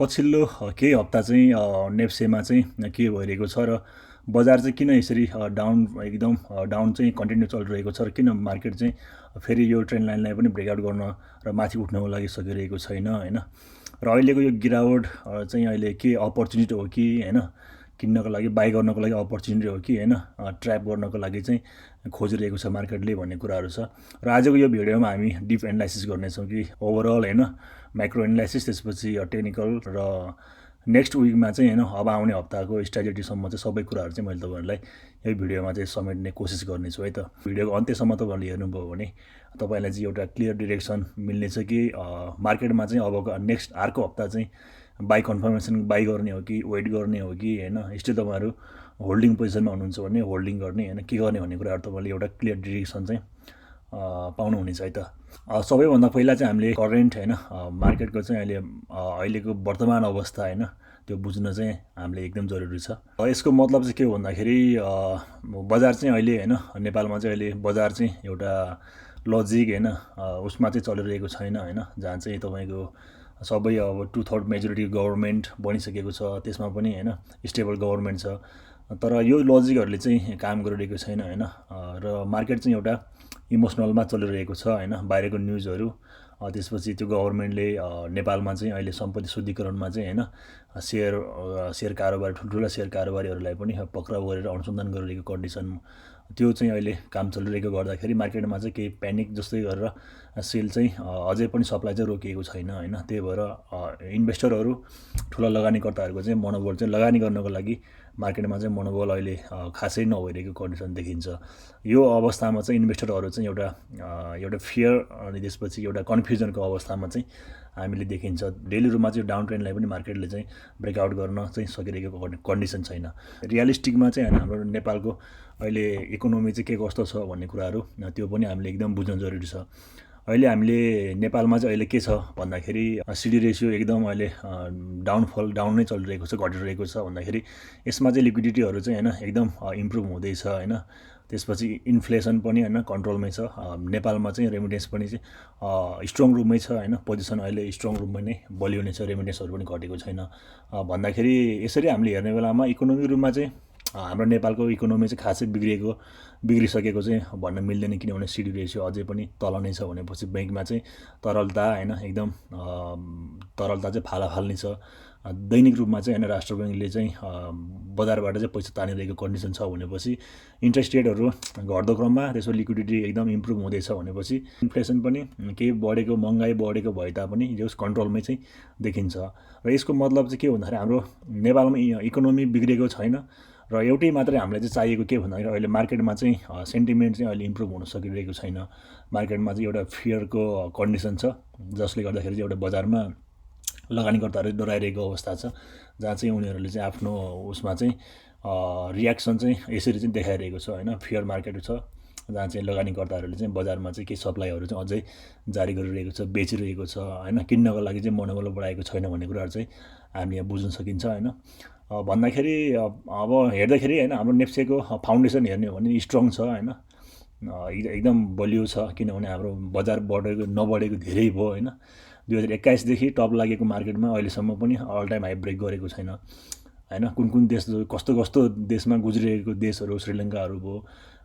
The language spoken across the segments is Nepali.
पछिल्लो केही हप्ता चाहिँ नेप्सेमा चाहिँ के भइरहेको छ र बजार चाहिँ किन यसरी डाउन एकदम डाउन चाहिँ कन्टिन्यू चलिरहेको छ र किन मार्केट चाहिँ फेरि यो ट्रेन्ड लाइनलाई पनि ब्रेकआउट गर्न र माथि उठ्नको लागि सकिरहेको छैन होइन। र अहिलेको यो गिरावट चाहिँ अहिले के अपर्च्युनिटी हो कि होइन, किन्नको लागि बाई गर्नको लागि अपर्च्युनिटी हो कि होइन, ट्र्याप गर्नको लागि चाहिँ खोजिरहेको छ मार्केटले भन्ने कुराहरू छ। र आजको यो भिडियोमा हामी डिप एनालाइसिस गर्नेछौँ कि ओभरअल होइन, माइक्रो एनालाइसिस, त्यसपछि टेक्निकल र नेक्स्ट विकमा चाहिँ होइन अब आउने हप्ताको स्ट्राटेजीसम्म चाहिँ सबै कुराहरू चाहिँ मैले तपाईँहरूलाई यही भिडियोमा चाहिँ समेट्ने कोसिस गर्नेछु है त। भिडियोको अन्त्यसम्म तपाईँहरूले हेर्नुभयो भने तपाईँलाई चाहिँ एउटा क्लियर डिरेक्सन मिल्नेछ कि मार्केटमा चाहिँ अबको नेक्स्ट अर्को हप्ता चाहिँ बाई कन्फर्मेसन बाई गर्ने हो कि वेट गर्ने हो कि होइन, स्टिल तपाईँहरू होल्डिङ पोजिसनमा हुनुहुन्छ भने होल्डिङ गर्ने होइन, के गर्ने भन्ने कुराहरू तपाईँले एउटा क्लियर डिरेक्सन चाहिँ पाउनुहुनेछ है त। सबैभन्दा पहिला चाहिँ हामीले करेन्ट होइन मार्केटको चाहिँ अहिलेको वर्तमान अवस्था होइन त्यो बुझ्न चाहिँ हामीले एकदम जरुरी छ। यसको मतलब चाहिँ के हो भन्दाखेरि बजार चाहिँ अहिले होइन नेपालमा चाहिँ अहिले बजार चाहिँ एउटा लजिक होइन उसमा चाहिँ चलिरहेको छैन होइन, जहाँ चाहिँ तपाईँको सबै अब 2/3 मेजोरिटी गभर्मेन्ट बनिसकेको छ, त्यसमा पनि होइन स्टेबल गभर्मेन्ट छ। तर यो लजिकहरूले चाहिँ काम गरिरहेको छैन होइन। र मार्केट चाहिँ एउटा इमोसनलमा चलिरहेको छ होइन, बाहिरको न्युजहरू, त्यसपछि त्यो गभर्मेन्टले नेपालमा चाहिँ अहिले सम्पत्ति शुद्धिकरणमा चाहिँ होइन सेयर कारोबार ठुल्ठुला सेयर कारोबारीहरूलाई पनि पक्राउ गरेर अनुसन्धान गरिरहेको कन्डिसन, त्यो चाहिँ अहिले काम चलिरहेको गर्दाखेरि मार्केटमा चाहिँ केही प्यानिक जस्तै गरेर सेल चाहिँ अझै पनि सप्लाई चाहिँ रोकिएको छैन होइन। त्यही भएर इन्भेस्टरहरू ठुला लगानीकर्ताहरूको चाहिँ मनोबल चाहिँ लगानी गर्नको लागि मार्केटमा चाहिँ मनोबल अहिले खासै नभइरहेको कन्डिसन देखिन्छ। यो अवस्थामा चाहिँ इन्भेस्टरहरू चाहिँ एउटा फियर अनि त्यसपछि एउटा कन्फ्युजनको अवस्थामा चाहिँ हामीले देखिन्छ। डेली रूपमा चाहिँ डाउन ट्रेन्डलाई पनि मार्केटले चाहिँ ब्रेकआउट गर्न चाहिँ सकिरहेको कन्डिसन छैन। रियलिस्टिकमा चाहिँ हाम्रो नेपालको अहिले इकोनोमी चाहिँ के कस्तो छ भन्ने कुराहरू त्यो पनि हामीले एकदम बुझ्न जरुरी छ। अहिले हामीले नेपालमा चाहिँ अहिले के छ भन्दाखेरि सिडी रेसियो एकदम अहिले डाउन नै चलिरहेको छ, घटिरहेको छ भन्दाखेरि यसमा चाहिँ लिक्विडिटीहरू चाहिँ होइन एकदम इम्प्रुभ हुँदैछ होइन। त्यसपछि इन्फ्लेसन पनि होइन कन्ट्रोलमै छ। नेपालमा चाहिँ रेमिटेन्स पनि चाहिँ स्ट्रङ रूपमै छ होइन, पोजिसन अहिले स्ट्रङ रूपमै नै बलियो नै छ, रेमिटेन्सहरू पनि घटेको छैन। भन्दाखेरि यसरी हामीले हेर्ने बेलामा इकोनोमिक रूपमा चाहिँ हाम्रो नेपालको इकोनोमी चाहिँ खासै बिग्रिसकेको चाहिँ भन्न मिल्दैन, किनभने सिडी रेसियो अझै पनि तल नै छ भनेपछि ब्याङ्कमा चाहिँ तरलता होइन एकदम तरलता चाहिँ फालाफाल नै छ। दैनिक रूपमा चाहिँ होइन राष्ट्र ब्याङ्कले चाहिँ बजारबाट चाहिँ पैसा तानिरहेको कन्डिसन छ भनेपछि इन्ट्रेस्ट रेटहरू घट्दो क्रममा त्यसको लिक्विडिटी एकदम इम्प्रुभ हुँदैछ भनेपछि इन्फ्लेसन पनि केही बढेको, महँगाई बढेको भए तापनि यो कन्ट्रोलमै चाहिँ देखिन्छ। र यसको मतलब चाहिँ के भन्दाखेरि हाम्रो नेपालमा इकोनोमी बिग्रेको छैन र एउटै मात्रै हामीलाई चाहिँ चाहिएको के भन्दाखेरि अहिले मार्केटमा चाहिँ सेन्टिमेन्ट चाहिँ अहिले इम्प्रुभ हुन सकिरहेको छैन। मार्केटमा चाहिँ एउटा फियरको कन्डिसन छ, जसले गर्दाखेरि चाहिँ एउटा बजारमा लगानीकर्ताहरू डराइरहेको अवस्था छ, जहाँ चाहिँ उनीहरूले चाहिँ आफ्नो उसमा चाहिँ रियाक्सन चाहिँ यसरी चाहिँ देखाइरहेको छ होइन। फियर मार्केट छ जहाँ चाहिँ लगानीकर्ताहरूले चाहिँ बजारमा चाहिँ केही सप्लाईहरू चाहिँ अझै जारी गरिरहेको छ, बेचिरहेको छ होइन, किन्नको लागि चाहिँ मनोबल बढाएको छैन भन्ने कुराहरू चाहिँ हामी यहाँ बुझ्न सकिन्छ होइन। भन्दाखेरि अब हेर्दाखेरि होइन हाम्रो नेप्सेको फाउन्डेसन हेर्ने हो भने स्ट्रङ छ होइन, एकदम बलियो छ, किनभने हाम्रो बजार नबढेको धेरै भयो होइन। 2021देखि टप लागेको मार्केटमा अहिलेसम्म पनि अल टाइम हाई ब्रेक गरेको छैन होइन। कुन देश कस्तो कस्तो देशमा गुज्रिरहेको देशहरू श्रीलङ्काहरू भयो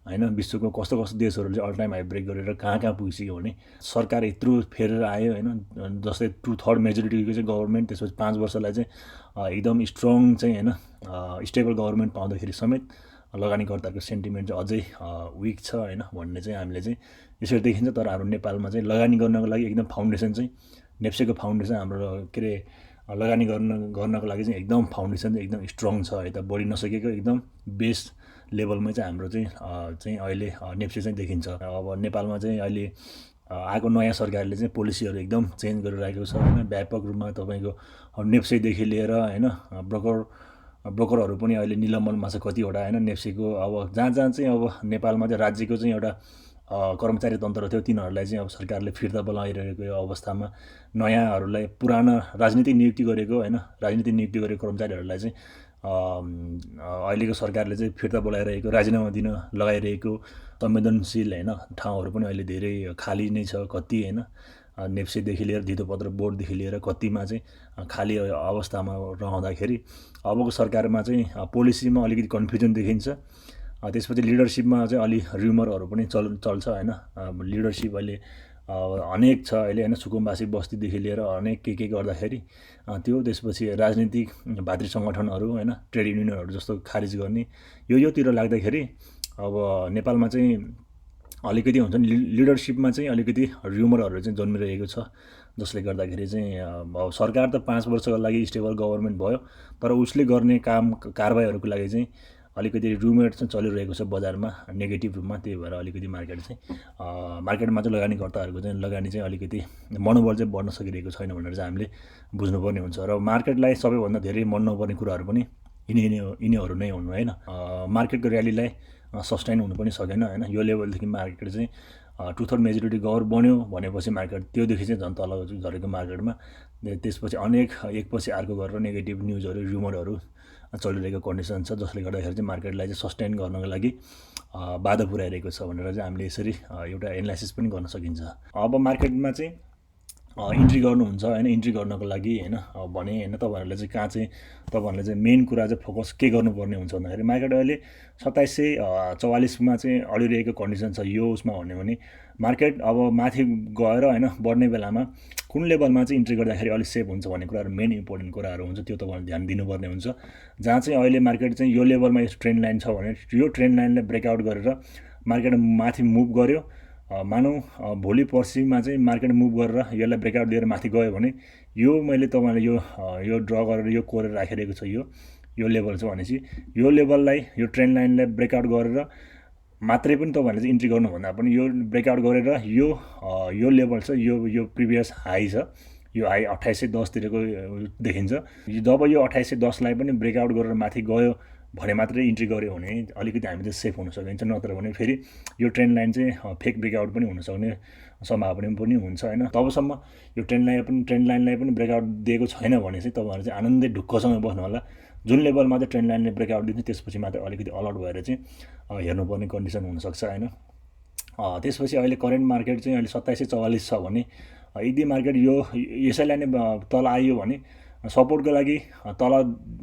होइन, विश्वको कस्तो कस्तो देशहरूले अल टाइम हाई ब्रेक गरेर कहाँ पुगिसक्यो भने सरकार यत्रो फेरेर आयो होइन। जस्तै 2/3 मेजोरिटीको चाहिँ गभर्मेन्ट, त्यसपछि 5 वर्षलाई चाहिँ एकदम स्ट्रङ चाहिँ होइन स्टेबल गभर्मेन्ट पाउँदाखेरि समेत लगानीकर्ताहरूको सेन्टिमेन्ट चाहिँ अझै विक छ होइन भन्ने चाहिँ हामीले चाहिँ यसरी देखिन्छ। तर हाम्रो नेपालमा चाहिँ लगानी गर्नको लागि एकदम फाउन्डेसन चाहिँ नेप्सेको फाउन्डेसन हाम्रो के अरे लगानी गर्नको लागि चाहिँ एकदम फाउन्डेसन चाहिँ एकदम स्ट्रङ छ है त। बढी नसकेको एकदम बेस लेभलमै चाहिँ हाम्रो चाहिँ अहिले नेप्से चाहिँ देखिन्छ। अब नेपालमा चाहिँ अहिले आएको नयाँ सरकारले चाहिँ पोलिसीहरू एकदम चेन्ज गरिरहेको छ होइन। व्यापक रूपमा तपाईँको नेप्सेदेखि लिएर होइन ब्रोकरहरू पनि अहिले निलम्बनमा छ कतिवटा होइन नेप्सेको। अब जहाँ चाहिँ अब नेपालमा चाहिँ राज्यको चाहिँ एउटा कर्मचारी तन्त्र थियो, तिनीहरूलाई चाहिँ अब सरकारले फिर्ता बोलाइरहेको अवस्थामा नयाँहरूलाई पुराना राजनीतिक नियुक्ति गरेको होइन, राजनीतिक नियुक्ति गरेको कर्मचारीहरूलाई चाहिँ अहिलेको सरकारले चाहिँ फिर्ता बोलाइरहेको, राजीनामा दिन लगाइरहेको संवेदनशील होइन ठाउँहरू पनि अहिले धेरै खाली नै छ कति होइन। नेप्सेदेखि लिएर धितोपत्र बोर्डदेखि लिएर कतिमा चाहिँ खाली अवस्थामा रहँदाखेरि अबको सरकारमा चाहिँ पोलिसीमा अलिकति कन्फ्युजन देखिन्छ। त्यसपछि लिडरसिपमा चाहिँ अलि र्युमरहरू पनि चल्छ होइन। लिडरसिप अहिले अनेक छ अहिले होइन, सुकुम्बासी बस्तीदेखि लिएर अनेक के गर्दाखेरि त्यो त्यसपछि राजनीतिक भातृ सङ्गठनहरू होइन, ट्रेड युनियनहरू जस्तो खारिज गर्ने योतिर लाग्दाखेरि अब नेपालमा चाहिँ अलिकति हुन्छ नि लिडरसिपमा चाहिँ अलिकति र्युमरहरू चाहिँ जन्मिरहेको छ, जसले गर्दाखेरि चाहिँ अब सरकार त 5 वर्षको लागि स्टेबल गभर्मेन्ट भयो, तर उसले गर्ने कारबाहीहरूको लागि चाहिँ अलिकति र्युमर चाहिँ चलिरहेको छ बजारमा नेगेटिभ रूपमा। त्यही भएर अलिकति मार्केटमा चाहिँ लगानीकर्ताहरूको चाहिँ लगानी चाहिँ अलिकति मनोबल चाहिँ बढ्न सकिरहेको छैन भनेर चाहिँ हामीले बुझ्नुपर्ने हुन्छ। र मार्केटलाई सबैभन्दा धेरै मन नपर्ने कुराहरू पनि यिनीहरू नै हुन् होइन। मार्केटको र्यालीलाई सस्टेन हुनु पनि सकेन होइन। यो लेभलदेखि मार्केट चाहिँ 2/3 मेजोरिटी गभर बन्यो भनेपछि मार्केट त्योदेखि चाहिँ झन् तल झरेको मार्केटमा त्यसपछि अनेक एकपछि अर्को गरेर नेगेटिभ न्युजहरू र्युमरहरू चलिरहेको कन्डिसन छ, जसले गर्दाखेरि चाहिँ मार्केटलाई चाहिँ सस्टेन गर्नको लागि बाधा पुर्याइरहेको छ भनेर चाहिँ हामीले यसरी एउटा एनालाइसिस पनि गर्न सकिन्छ। अब मार्केटमा चाहिँ इन्ट्री गर्नुहुन्छ होइन, इन्ट्री गर्नको लागि होइन भने होइन तपाईँहरूले चाहिँ कहाँ चाहिँ तपाईँहरूले चाहिँ मेन कुरा चाहिँ फोकस के गर्नुपर्ने हुन्छ भन्दाखेरि मार्केट अहिले 2744मा चाहिँ अडिरहेको कन्डिसन छ। यो उसमा भन्यो भने मार्केट अब माथि गएर होइन बढ्ने बेलामा कुन लेभलमा चाहिँ इन्ट्री गर्दाखेरि अलिक सेफ हुन्छ भन्ने कुराहरू मेन इम्पोर्टेन्ट कुराहरू हुन्छ, त्यो तपाईँहरूले ध्यान दिनुपर्ने हुन्छ। जहाँ चाहिँ अहिले मार्केट चाहिँ यो लेभलमा यो ट्रेन्ड लाइन छ भने यो ट्रेन्ड लाइनलाई ब्रेकआउट गरेर मार्केट माथि मुभ गर्यो, मानौँ भोलि पर्सिमा चाहिँ मार्केट मुभ गरेर यसलाई ब्रेकआउट दिएर माथि गयो भने यो मैले तपाईँलाई यो ड्र गरेर यो कोरेर राखिरहेको छ, यो लेभल छ भनेपछि यो लेभललाई यो ट्रेन्ड लाइनलाई ब्रेकआउट गरेर मात्रै पनि तपाईँहरूले चाहिँ इन्ट्री गर्नुभन्दा पनि यो ब्रेकआउट गरेर यो लेभल छ, यो प्रिभियस हाई छ, यो हाई 2810तिरको देखिन्छ। जब यो 2810लाई पनि ब्रेकआउट गरेर माथि गयो भने मात्रै इन्ट्री गऱ्यो भने अलिकति हामी चाहिँ सेफ हुन सकिन्छ। नत्र भने फेरि यो ट्रेन्ड लाइन चाहिँ फेक ब्रेकआउट पनि हुनसक्ने सम्भावना पनि हुन्छ होइन। तबसम्म यो ट्रेन्ड लाइनलाई पनि ब्रेकआउट दिएको छैन भने चाहिँ तपाईँहरू चाहिँ आनन्दै ढुक्कसँग बस्नु होला। जुन लेभलमा चाहिँ ट्रेन्ड लाइनले ब्रेकआउट दिन्छ त्यसपछि मात्रै अलिकति अलर्ट भएर चाहिँ हेर्नुपर्ने कन्डिसन हुनसक्छ होइन। त्यसपछि अहिले करेन्ट मार्केट चाहिँ अहिले 2744 छ भने यदि मार्केट यसैलाई नै तल आयो भने सपोर्टको लागि तल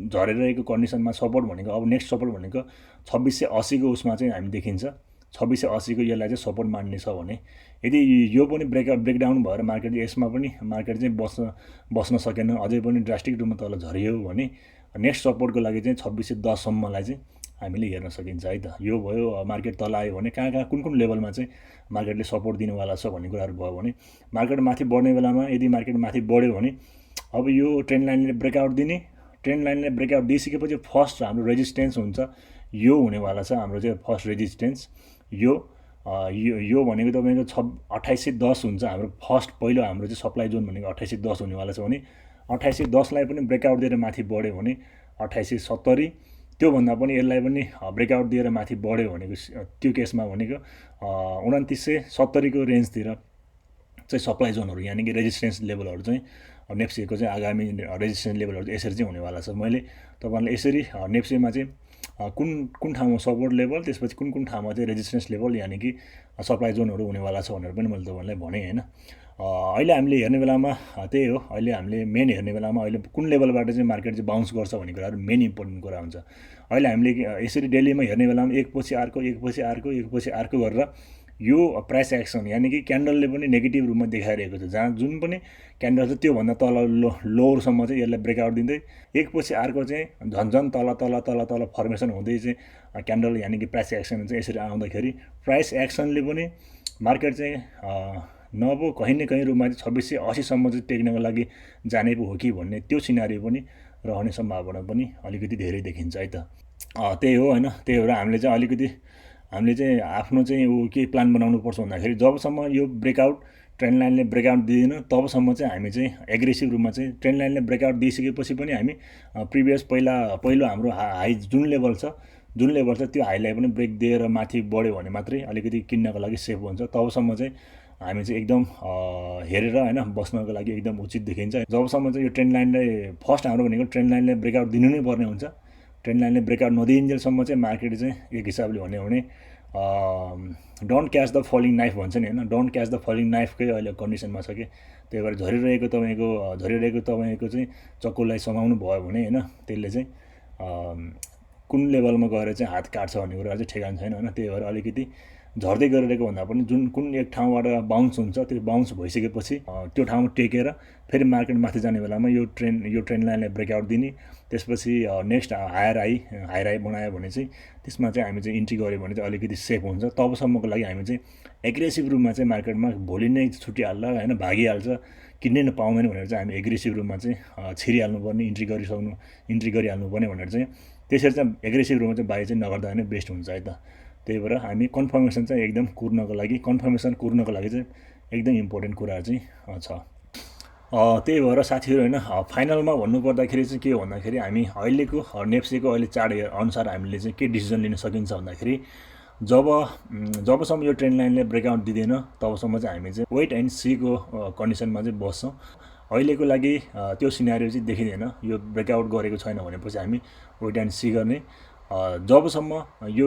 झरिरहेको कन्डिसनमा सपोर्ट भनेको अब नेक्स्ट सपोर्ट भनेको 2680को उसमा चाहिँ हामी देखिन्छ। 2680को यसलाई चाहिँ सपोर्ट मान्ने छ भने यदि यो पनि ब्रेकडाउन भएर यसमा पनि मार्केट चाहिँ बस्न सकेन, अझै पनि ड्रास्टिक रूपमा तल झरियो भने नेक्स्ट सपोर्टको लागि चाहिँ 2610सम्मलाई चाहिँ हामीले हेर्न सकिन्छ है त। यो भयो मार्केट तल आयो भने कहाँ कुन लेभलमा चाहिँ मार्केटले सपोर्ट दिनुवाला छ भन्ने कुराहरू भयो भने मार्केट माथि बढ्ने बेलामा यदि मार्केट माथि बढ्यो भने अब यो ट्रेन्ड लाइनले ब्रेकआउट दिने, ट्रेन्ड लाइनले ब्रेकआउट दिइसकेपछि फर्स्ट हाम्रो रेजिस्टेन्स हुन्छ यो हुनेवाला छ। हाम्रो चाहिँ फर्स्ट रेजिस्टेन्स यो भनेको तपाईँको 2810 हुन्छ हाम्रो फर्स्ट पहिलो हाम्रो चाहिँ सप्लाई जोन भनेको 2810 हुनेवाला छ भने 2810लाई पनि ब्रेकआउट दिएर माथि बढ्यो भने 2870, त्योभन्दा पनि यसलाई पनि ब्रेकआउट दिएर माथि बढ्यो भनेको त्यो केसमा भनेको 2970को रेन्जतिर चाहिँ सप्लाई जोनहरू यानि कि रेजिस्टेन्स लेभलहरू चाहिँ नेप्सेको चाहिँ आगामी रेजिस्टेन्स लेभलहरू चाहिँ यसरी चाहिँ हुनेवाला छ। मैले तपाईँलाई यसरी नेप्सेमा चाहिँ कुन ठाउँमा सपोर्ट लेभल त्यसपछि कुन ठाउँमा चाहिँ रेजिस्टेन्स लेभल यानि कि सप्लाई जोनहरू हुनेवाला छ भनेर पनि मैले तपाईँलाई भनेँ होइन। अहिले हामीले हेर्ने बेलामा त्यही हो, अहिले हामीले मेन हेर्ने बेलामा अहिले कुन लेभलबाट चाहिँ मार्केट चाहिँ बाउन्स गर्छ भन्ने कुराहरू मेन इम्पोर्टेन्ट कुरा हुन्छ। अहिले हामीले यसरी डेलीमा हेर्ने बेलामा एकपछि अर्को गरेर यो प्राइस एक्सन यानि कि क्यान्डलले पनि नेगेटिभ रूपमा देखाइरहेको छ। जहाँ जुन पनि क्यान्डल छ त्योभन्दा तल लोवरसम्म चाहिँ यसलाई ब्रेकआउट दिँदै एकपछि अर्को चाहिँ झन्झन तल फर्मेसन हुँदै चाहिँ क्यान्डल यानि कि प्राइस एक्सन चाहिँ यसरी आउँदाखेरि प्राइस एक्सनले पनि मार्केट चाहिँ नभो कहीँ न कहीँ रूपमा चाहिँ 2680सम्म चाहिँ टेक्नको लागि जाने पो हो कि भन्ने त्यो सिनारी पनि रहने सम्भावना पनि अलिकति धेरै देखिन्छ है त। त्यही हो होइन। त्यही भएर हामीले चाहिँ आफ्नो चाहिँ के प्लान बनाउनु पर्छ भन्दाखेरि जबसम्म यो ट्रेन्ड लाइनले ब्रेकआउट दिँदैन तबसम्म चाहिँ हामी चाहिँ एग्रेसिभ रूपमा चाहिँ ट्रेन्ड लाइनले ब्रेकआउट दिइसकेपछि पनि हामी प्रिभियस पहिलो हाम्रो हाई जुन लेभल छ त्यो हाईलाई पनि ब्रेक दिएर माथि बढ्यो भने मात्रै अलिकति किन्नको लागि सेफ हुन्छ। तबसम्म चाहिँ हामी चाहिँ एकदम हेरेर होइन बस्नको लागि एकदम उचित देखिन्छ। जबसम्म चाहिँ यो ट्रेन्ड लाइनलाई फर्स्ट हाम्रो भनेको ट्रेन्ड लाइनले ब्रेकआउट दिनु नै पर्ने हुन्छ। ट्रेन्ड लाइनले ब्रेकआउट नदिइन्जेलसम्म चाहिँ मार्केट चाहिँ एक हिसाबले भन्यो भने don't catch the falling knife भन्छ नि होइन, डोन्ट क्याच द फलिङ नाइफकै अहिले कन्डिसनमा छ कि। त्यही भएर झरिरहेको तपाईँको चाहिँ चक्कुलाई समाउनु भयो भने होइन, त्यसले चाहिँ कुन लेभलमा गएर चाहिँ हात काट्छ भन्ने कुरा चाहिँ ठेगान छैन होइन। त्यही भएर अलिकति झर्दै गरिरहेको भन्दा पनि जुन कुन एक ठाउँबाट बााउन्स हुन्छ, त्यो बााउन्स भइसकेपछि त्यो ठाउँमा टेकेर फेरि मार्केट माथि जाने बेलामा यो ट्रेन लाइनलाई ब्रेकआउट दिने, त्यसपछि नेक्स्ट हायर हाई बनायो भने चाहिँ त्यसमा चाहिँ हामी चाहिँ इन्ट्री गऱ्यो भने चाहिँ अलिकति सेफ हुन्छ। तबसम्मको लागि हामी चाहिँ एग्रेसिभ रूपमा चाहिँ मार्केटमा भोलि नै छुटिहाल्ला होइन, भागिहाल्छ, किन्नै नपाउँदैन भनेर चाहिँ हामी एग्रेसिभ रूपमा चाहिँ छिरिहाल्नुपर्ने, इन्ट्री गरिहाल्नुपर्ने भनेर चाहिँ त्यसरी चाहिँ एग्रेसिभ रूपमा चाहिँ बाई चाहिँ नगर्दा नै बेस्ट हुन्छ है त। त्यही भएर हामी कन्फर्मेसन चाहिँ एकदम कुर्नको लागि चाहिँ एकदम इम्पोर्टेन्ट कुराहरू चाहिँ छ। त्यही भएर साथीहरू होइन, फाइनलमा भन्नुपर्दाखेरि चाहिँ के हो भन्दाखेरि हामी अहिलेको नेप्सेको अहिले चार्ट अनुसार हामीले चाहिँ के डिसिजन लिन सकिन्छ भन्दाखेरि जबसम्म यो ट्रेन लाइनले ब्रेकआउट दिँदैन तबसम्म चाहिँ हामी चाहिँ वेट एन्ड सीको कन्डिसनमा चाहिँ बस्छौँ। अहिलेको लागि त्यो सिनारियो चाहिँ देखिँदैन। यो ब्रेकआउट गरेको छैन भनेपछि हामी वेट एन्ड सी गर्ने। जबसम्म यो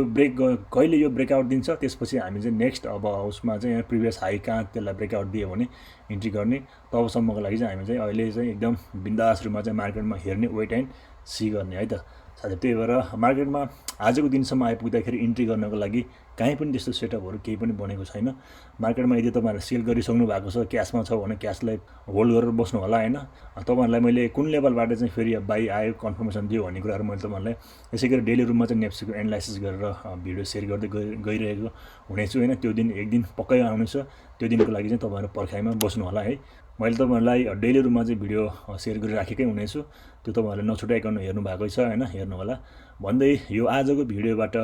कहिले यो ब्रेकआउट दिन्छ त्यसपछि हामी चाहिँ नेक्स्ट अब उसमा चाहिँ प्रिभियस हाई कहाँ त्यसलाई ब्रेकआउट दियो भने इन्ट्री गर्ने। तबसम्मको लागि चाहिँ हामी चाहिँ अहिले चाहिँ एकदम बिन्दास रूपमा चाहिँ मार्केटमा हेर्ने, वेट एन्ड सी गर्ने है त साथै। त्यही भएर मार्केटमा आजको दिनसम्म आइपुग्दाखेरि इन्ट्री गर्नको लागि कहीँ पनि त्यस्तो सेटअपहरू केही पनि बनेको छैन। मार्केटमा यदि तपाईँहरूले सेल गरिसक्नु भएको छ, क्यासमा छ भने क्यासलाई होल्ड गरेर बस्नु होला होइन। तपाईँहरूलाई मैले कुन लेभलबाट चाहिँ फेरि बाई आयो कन्फर्मेसन दियो भन्ने कुराहरू मैले तपाईँहरूलाई यसै गरी डेली रूपमा चाहिँ नेप्सेको एनालाइसिस गरेर भिडियो सेयर गर्दै गइरहेको हुनेछु होइन। त्यो दिन एक दिन पक्कै आउनेछ, त्यो दिनको लागि चाहिँ तपाईँहरू पर्खाइमा बस्नु होला है। मैले तपाईँहरूलाई डेली रूपमा चाहिँ भिडियो सेयर गरिराखेकै हुनेछु, त्यो तपाईँहरूले नछुटाइकन हेर्नु भएकै छ होइन, हेर्नु होला भन्दै यो आजको भिडियोबाट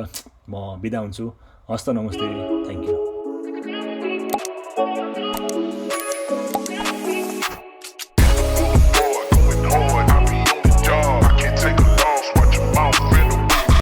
म बिदा हुन्छु। हस्त नमस्ते, थ्याङ्क यू।